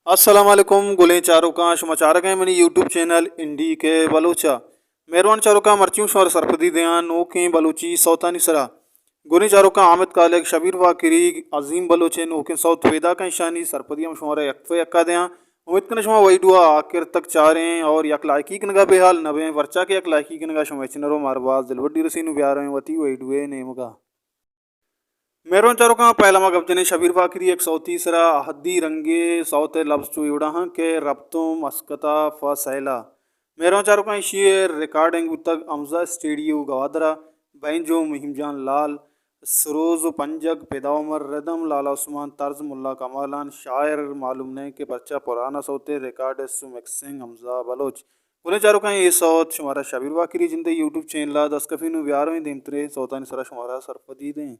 السلام علیکم گلیں چاروکاں، شما چارگ ءَ منی یوٹیوب چینل انڈی کے بلوچ ءَ۔ مہروان چاروکاں، مرچی اوں شمارا سرپدی دیاں نوکیں بلوچی سوتانی سرا۔ گلیں چاروکاں، حامد خالق، شبیر باقری، عظیم بلوچ ءِ نوکیں سوت پیداک اَنت، اشانی سرپدی ہم شمارا یک پہ یکا دیاں۔ امیت کناں شما ویڈیو ءَ آخر تک چاریں اور یک لائکی کنگا بے حال نہ بیں، پرچا کہ یک لائکی کنگا شما ہچ نہ رو، مارا باز دلبڈی رسی۔ نوں بیا رویں وتی ویڈیو ءِ نیمگا۔ مہروان چاروکاں، پہلا ما گپ جنیں شبیر باقری ءِ یک سوتی سرا، احدی رنگے سوت ءِ لبز چو اے وڑا اَنت کہ رپتوں مسکتا پہ سیلا۔ مہروان چاروکاں، ایشی ءِ ریکارڈنگ بوتگ حمزہ اسٹوڈیو گوادر ءَ، بینجو مہیم جان لال، سروز و پنجگ پدا عمر، ردم لالا عثمان، طرز ملا کمالان، شاعر معلوم نہ اِنت کہ پرچا، پرانا سوتے، ریکارڈسٹ و مکسنگ حمزہ بلوچ۔ گلیں چاروکاں، اے سوت شمارا شبیر باقری جندے یوٹیوب چینل ءَ دست کپی۔ نوں بیا رویں دیمتریں سوتانی سرا شمارا سرپدی دیں۔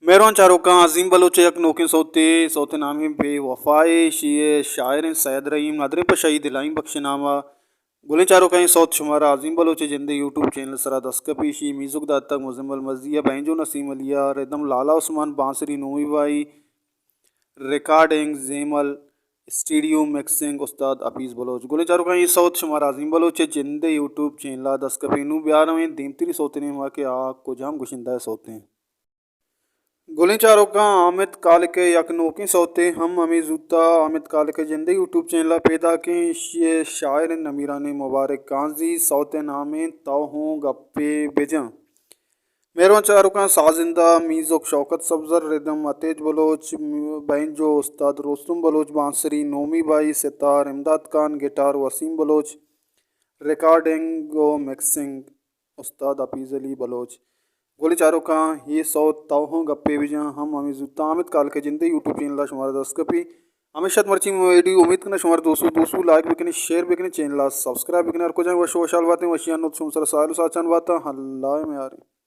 مہروان چاروکاں، عظیم بلوچ ءِ یک نوکیں سوتے، سوت ءِ نام اِنت بے وفائے، ایشی ءِ شاعر اِنت سید رحیم، ندریں پہ شہید الہی بخش ءِ نام ءَ۔ گلیں چاروکاں، اے سوت شمارا عظیم بلوچ ءِ جندے یوٹیوب چینل ءِ سرا دست کپی، ایشی ءِ میوزک داتگ مزمل مزی ءَ، بینجو نسیم علی ءَ، ردم لالا عثمان، بانسری نومی بائی، ریکارڈنگ زیمل اسٹوڈیو، مکسنگ استاد حفیظ بلوچ۔ گلیں چاروکاں، اے سوت شمارا عظیم بلوچ ءِ جندے یوٹیوب چینل ءَ دست کپی۔ نوں بیا رویں دیمتری سوت ءِ نیمگا کہ آ کجام گشندہ ءِ سوت اِنت۔ گلیں چاروکاں، حامد خالق ءِ یک نوکیں سوتے، ہم ہمے زوتا حامد خالق ءِ جندے یوٹیوب چینل ءَ پیداک اِنت، ایشی ءِ شاعر اِنت نمیرانیں مبارک قاضی، سوت ءِ نام اِنت تو ہوں گپے بجن۔ مہروان چاروکاں، سازندہ میوزک شوکت سبزر، ردم عتیج بلوچ، بینجو استاد روستم بلوچ، بانسری نومی بائی، ستار امداد خان، گٹار وسیم بلوچ، ریکارڈنگ و مکسنگ استاد حفیظ علی بلوچ۔ گلیں چاروکاں، اے سوت تو ہوں گپے بجن ہم ہمے زوتا حامد خالق ءِ جندے یوٹیوب چینل ءَ شمارا دست کپی۔ ہمیشہ مرچی ویڈیو امیت کناں شمارا دوست بوت، دوست بوت لائک بکنیں، شیئر بکنیں، چینل ءَ سبسکرائب بکنیں۔ ہر کجا وش و وشحال باتیں، وشیانی نود شمئے سرا ساہیل و ساچان باتاں۔ اللہ ءِ میاریں۔